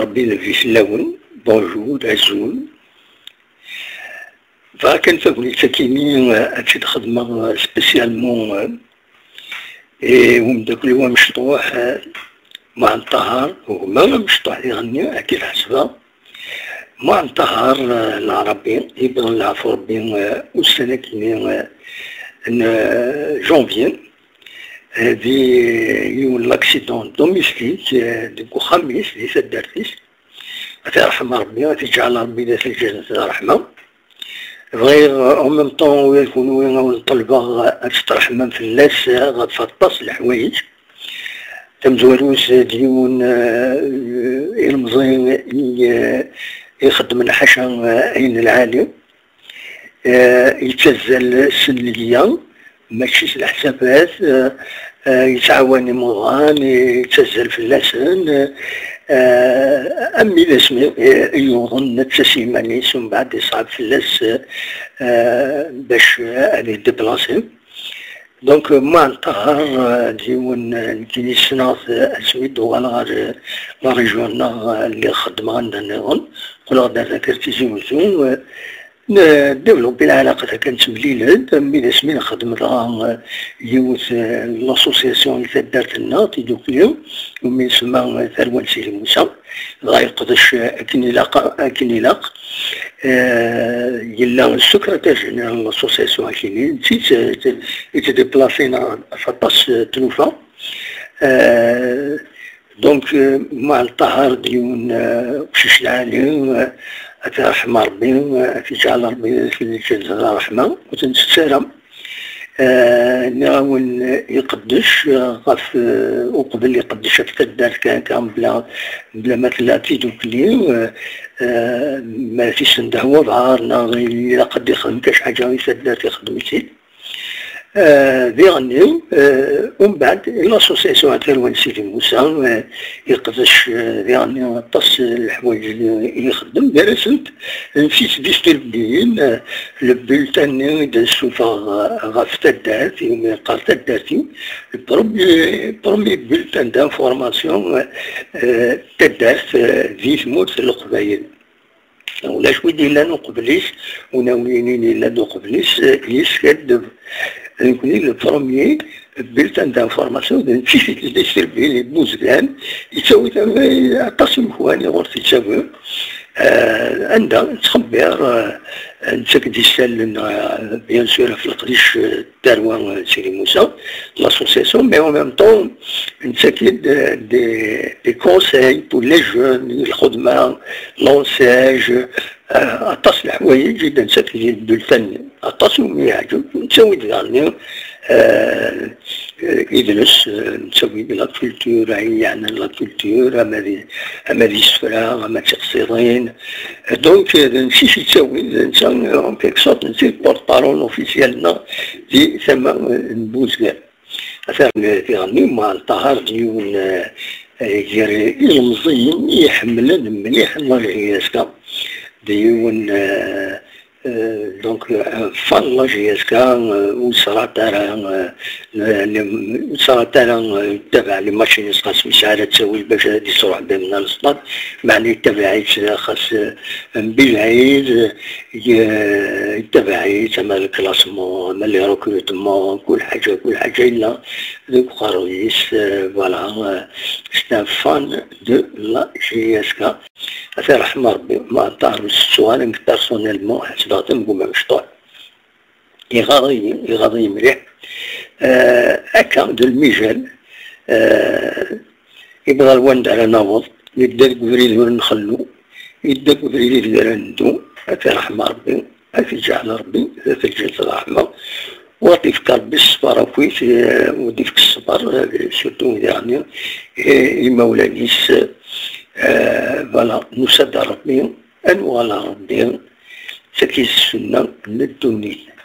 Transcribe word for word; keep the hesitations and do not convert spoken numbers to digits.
Rebbi d Rebbi fell-awen. Bonjour, azul. Bɣiɣ kan tagnit-agi-nni, eh, ad tt-id-xedmeɣ, eh, spécialement, eh, i umeddakel-iw amecṭuḥ, eh, Muɛen Ṭaher, gma amecṭuḥ diɣenni, akka i t-ḥesbeɣ. Muɛen Ṭaher, eh, Leɛrabi, yebḍen leɛfu Rebbi, eh, ussan-agi-nni, eh, n, eh, janvier, eh, di yiwen n l'accident domestique, eh, deg uxxam-is, di taddart-is. Ad t-yerḥem Rebbi, ad t-iǧɛel Rebbi d at lǧennet d ṛṛeḥma. Bɣiɣ, en même temps, ula d kunwi, ad wen-ṭelbeɣ ad tettṛeḥmem fell-as, eh, ɣef aṭas n leḥwayeǧ. Tamezwarut, d yiwen, eh, ilemẓi i, eh, ixeddmen ḥaca, eh, ayen lɛali. Eh, yettazzal s nneyya, mačči s leḥsabat, eh, eh, yettɛawan imuḍan, yettazzal fell-asen, eh, eh, armi d asmi, eh, yuḍen netta s yiman-is, umbeɛd iṣɛeb fell-as, eh, eh, bac ad yeddeplasi. Donc, Muɛen Ṭaher, eh, d yiwen, eh, nekkini ssneɣ-t, eh, asmi d-uɣaleɣ ɣer, eh, la région-nneɣ, eh, lliɣ xeddmeɣ anda nniḍen, qqleɣ-d ar taddart Tizi Wezzu, eh, n-, développer lɛalaqa-t akken nettemlil-d, armi d asmi nxeddem dɣa, eh, yiwet, eh, l'association n taddart-nneɣ, tidukli, umi nsemma, eh, Tarwa n Sidi Musa. Dɣa yeqdec, eh, akken ilaq, akken ilaq. Eh, yella le secrétaire général n l'association akini, d netta i yettdéplasin ɣef aṭas, eh, tlufa. Eh, donc, eh, Muɛen Ṭaher d yiwen, eh, uqcic lɛali, eh, ad t-yerḥem Rebbi, eh, ad t-iǧɛel Rebbi d lǧennet d ṛṛeḥma, ur t-nettett ara. Eh, nniɣ-awen, eh, iqeddec, eh, ɣef, eh, uqbel iqeddec ɣef taddart kan, kan, mebla, mebla ma tella tidukli, eh, eh, ma t-isendeh waḍar, neɣ ilaq ad ixdem kan ḥaǧa i taddart, ixdem-itt-id. Eh, diɣenni, eh, umbeɛd, l'association Tarwa n Sidi Musa, eh, iqdec, eh, diɣenni aṭas n leḥwayeǧ i ixeddem, gar-asent, netta i yettdistribuyin, eh, le bulletin-nni i d-nessufeɣ, eh, ɣef taddart, iwumi yeqqar taddart-iw, le premier, premier bulletin d'information, eh, eh, taddart, eh, di tmurt n Leqbayel. Ulac wi d-yellan uqbel-is, ur nawi yinin yella-d uqbel-is, eh, yeskaddeb. Nekni le premier bulletin d'information d netta i t-id-yesserfin i Buzgan, yettawi tam-, aṭas imekwan i ɣur-s yettawi. Eh, anda nettxebbir, eh, nettak-d isallen, eh, bien sûr, ɣef leqdic, eh, Tarwa, eh, Sidi Musa, l'association, mais en même temps, nettak-id, eh, des, des conseils pour les jeunes, lxedma, l'enseigne, eh, aṭas n leḥwayeǧ i d-nettak di bulletin-nni. Aṭas umi yeɛǧeb, nettawi-d daɣen, eh, eh, idles, eh, nettawi-d la culture, ayen yeɛnan la culture, ama d, ama d isefra, ama d tiqsiḍin. Donc, eh, d netta i t-yettawin, d netta, eh, en quelque sorte, netta i d porte-parole officiel-nneɣ di tama, eh, n Buzgan. Atan, eh, diɣenni Muɛen Ṭaher d yiwen, eh, eh, gar ilemẓiyen i iḥemmlen mliḥ la J S K. D yiwen, eh, eh, donc, eh, fan la J S K, eh, ur srat ara, eh, le, le, ur srat ara, eh, yettabaɛ les matchs-ines, xas ur yesɛi ara ttawil bac ad d-isruḥ dayem ɣer le stade, meɛna yettabaɛ-itt, eh, xas, eh, mebɛid, eh, ye-, yettabaɛ-itt, ama le classement, ama les recrutements, kul ḥaǧa, kul ḥaǧa yella deg uqerruy-is, eh, voilà, eh, c'est un fan de la J S K. Ad t-yerḥem Rebbi, ma teɛref s ttuɣal, nekk personnellement ḥesbeɣ-t am gma mecṭuḥ. Iɣaḍ-iyi, iɣaḍ-iyi mliḥ. Eh, akka, d lmijal, eh, yebɣa wanda ara naweḍ, yedda deg ubrid ur nxellu, yedda deg ubrid ideg ara neddu, ad t-yerḥem Rebbi, ad t-iǧɛel Rebbi d at lǧennet d ṛṛeḥma, u ad t-ifk Rebbi ṣṣber akkit, eh, u ad ifk ṣṣber, eh, surtout daɣen, eh, imawlan-is, eh, voilà, nusa-d ar Rebbi, ad nuɣal ar Rebbi, d tagi i d ssunna n ddunit.